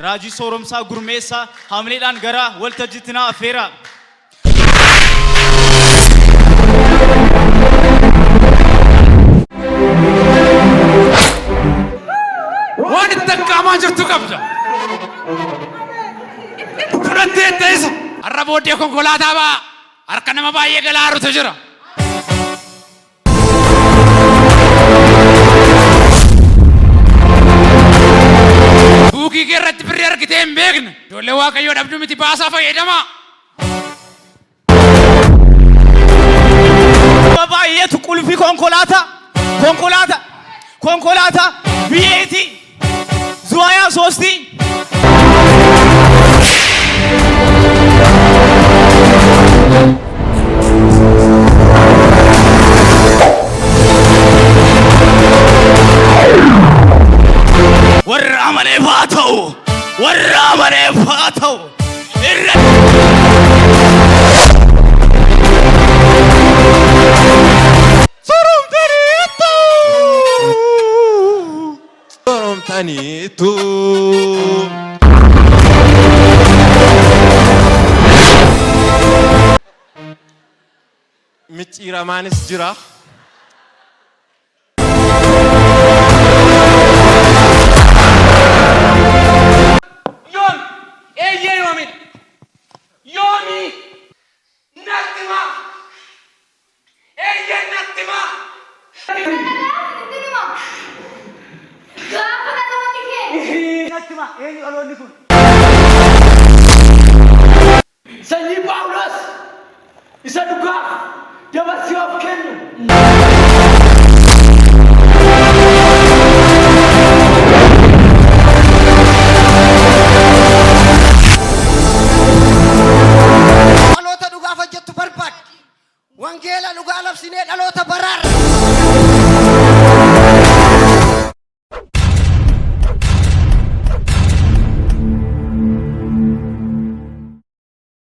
Raajii Sooromsaa Gurmeessaa hamileedhaan gara waltajjiitti naa affeeraa. Waan itti aggaamaa jirtu qabda. Fudhatteetta isa. Har'a booddee konkolaataa ba'a. Harka nama baay'ee galaarutu jira. Buukii kee irratti birrii argitee hin beekne. Ijoollee Waaqayyoo dhabdu miti baasaa fayyadamaa. Nama baay'eetu qulfii konkolaataa, konkolaataa, konkolaataa, V8, Zuwaayaa soostii. Warra amaneef haa ta'u, warra amaneef haa ta'u. Irra Soromtaniittu. Soromtaniittu. Micciiramaanis jira. Yoom? Eeyyee yoomidha. Yoomi? Natti himaa. Eeyyee natti himaa. Dhaloota sitti hima. Gaafa dhaloonni kee. Natti himaa eenyu dhaloonni kun? Sanyii Phaawulos isa dhugaaf dabarsee of kennu. Dhaloota dhugaaf hojjettu barbaaddi. Wangeela dhugaa labsinee dhaloota baraarra.